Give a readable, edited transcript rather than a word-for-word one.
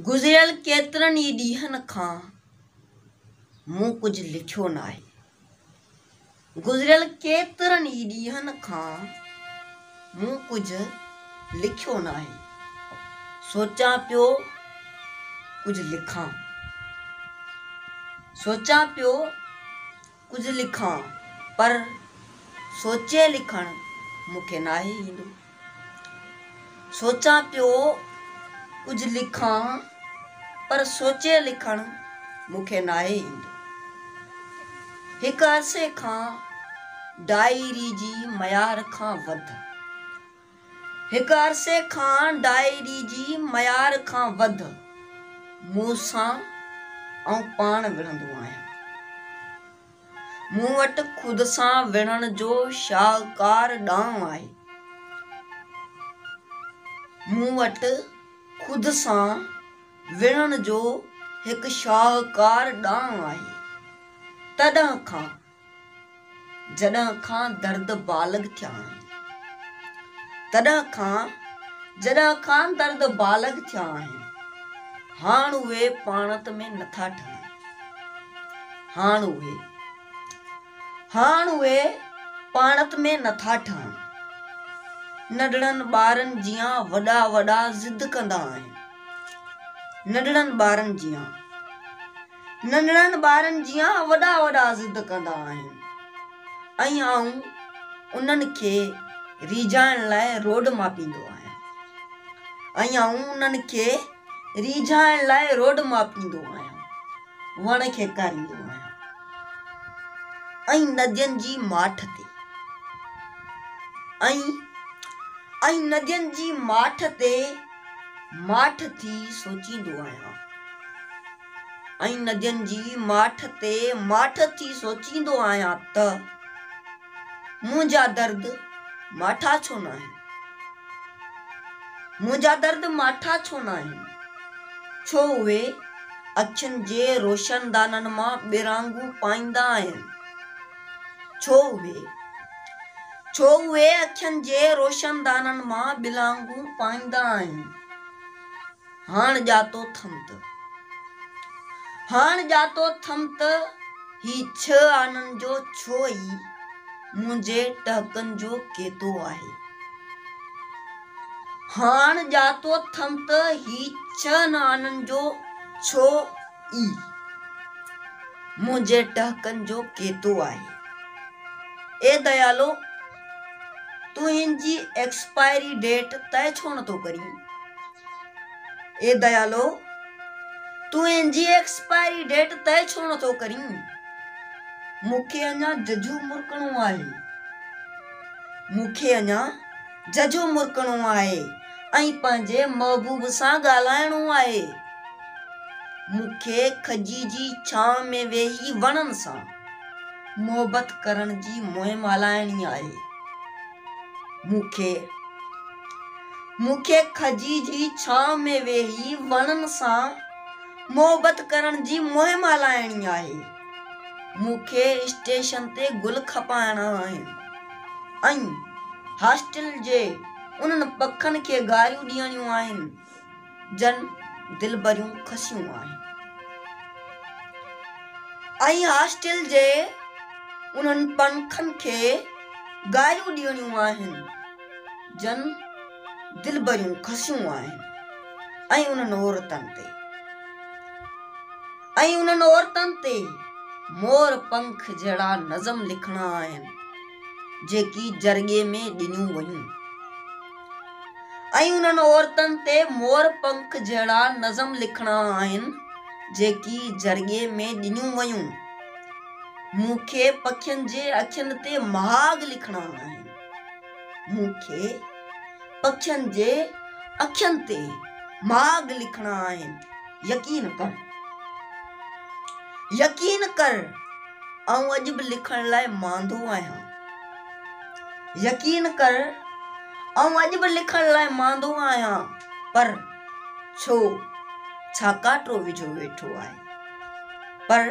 گذريل ڪيترن ئي ڏينهن کان مون ڪجهه لکيو ناهي. گذريل ڪيترن ئي ڏينهن کان مون ڪجهه لکيو ناهي. سوچان پيو ڪجهه لکان. سوچان پيو ڪجهه لکان پر سوچي لکڻ مون کي ناهي ايندو. سوچان پيو ڪجهه لکان پر سوچي لکڻ مون کي ناهي ايندو. هڪ عرصي کان ڊائري جي معيار کان وڌ. هڪ عرصي کان ڊائري جي معيار کان وڌ مون سان آئون پاڻ وڙهندو آهيان. مون وٽ خود سان وڙهڻ جو شاهڪار ڏانء آهي. مون وٽ خود سان وڙهڻ جو هڪ شاهڪار ڏانء آهي. تڏهن کان، جڏهن کان درد بالغ ٿيا آهن. تڏهن کان، جڏهن کان درد بالغ ٿيا آهن. هاڻ اهي پاڻت ۾ نٿا ٺهن. هاڻ اهي. هاڻ اهي پاڻت ۾ نٿا ٺهن. ننڍڙن ٻارن جيان وڏا وڏا ضد ڪندا آهن. ننڍڙن ٻارن جيان. ننڍڙن ٻارن جيان وڏا وڏا ضد ڪندا آهن ۽ آئون انهن کي ريجهائڻ لاء روڊ ماپيندو آهيان. ۽ آئون انهن کي ريجهائڻ لاء روڊ ماپيندو آهيان. وڻ کيڪاريندو آهيان ۽ ندين جي ماٺ تي ۽ ۽ ندين جي ماٺ تي ماٺ ٿي سوچيندو آهيان ۽ ندين جي ماٺ تي ماٺ ٿي سوچيندو آهيان ته منهنجا درد ماٺا ڇو ناهن؟ منهنجا درد ماٺا ڇو ناهن؟ ڇو اهي اکين جي روشندانن مان ٻرانگهون پائيندا آهن؟ ڇو اهي ڇو اهي اکين جي روشندانن مان ٻلانگهون پائيندا آهن؟ هاڻ ڄاتو ٿم ته. هاڻ ڄاتو ٿم ته هي ڇهه آنن جو ڇو ئي منهنجي ٽهڪن جو ڪيتو آهي. هاڻ ڄاتو ٿم ته هي ڇهن آنن جو ڇو ئي منهنجي ٽهڪن جو ڪيتو آهي. اي ديالو! تون هن جي ايڪسپائري ڊيٽ طئي ڇو نٿو ڪرين؟ اي ديالو! تون هن جي ايڪسپائري ڊيٽ طئي ڇو نٿو ڪرين؟ مون کي اڃا ججهو مرڪڻو آهي. مون کي اڃا ججهو مرڪڻو آهي ۽ پنهنجي محبوب سان ڳالهائڻو آهي. مون کي کجي جي ڇانو ۾ ويهي وڻن سان محبت ڪرڻ جي مهم هلائڻي آهي. مون کي مون کي کجي جي ڇانو ۾ ويهي وڻن سان محبت ڪرڻ جي مهم هلائڻي آهي. مون کي اسٽيشن تي گل کپائڻا آهن ۽ هاسٽل جي انهن پکن کي گاريون ڏيڻيون آهن. جن دلبريون کسيون آهن ۽ هاسٽل جي انهن پنکن کي گاريون ڏيڻيون آهن جن دلبريون کسيون آهن ۽ انهن عورتن تي ۽ انهن عورتن تي مور پنک جهڙا نظم لکڻا آهن جيڪي جرڳي ۾ ڏنيون ويون. ۽ انهن عورتن تي مور پنک جهڙا نظم لکڻا آهن جيڪي جرڳي ۾ ڏنيون ويون. مون کي پکين جي اکين تي مهاڳ لکڻا آهن. مون کي پکين جي اکين تي مهاڳ لکڻا آهن. يقين ڪر. يقين ڪر آئون اڄ به لکڻ لاء ماندو آهيان. يقين ڪر آئون اڄ به لکڻ لاء ماندو آهيان پر ڇو ڇاڪاٽو وجهيو ويٺو آهي پر.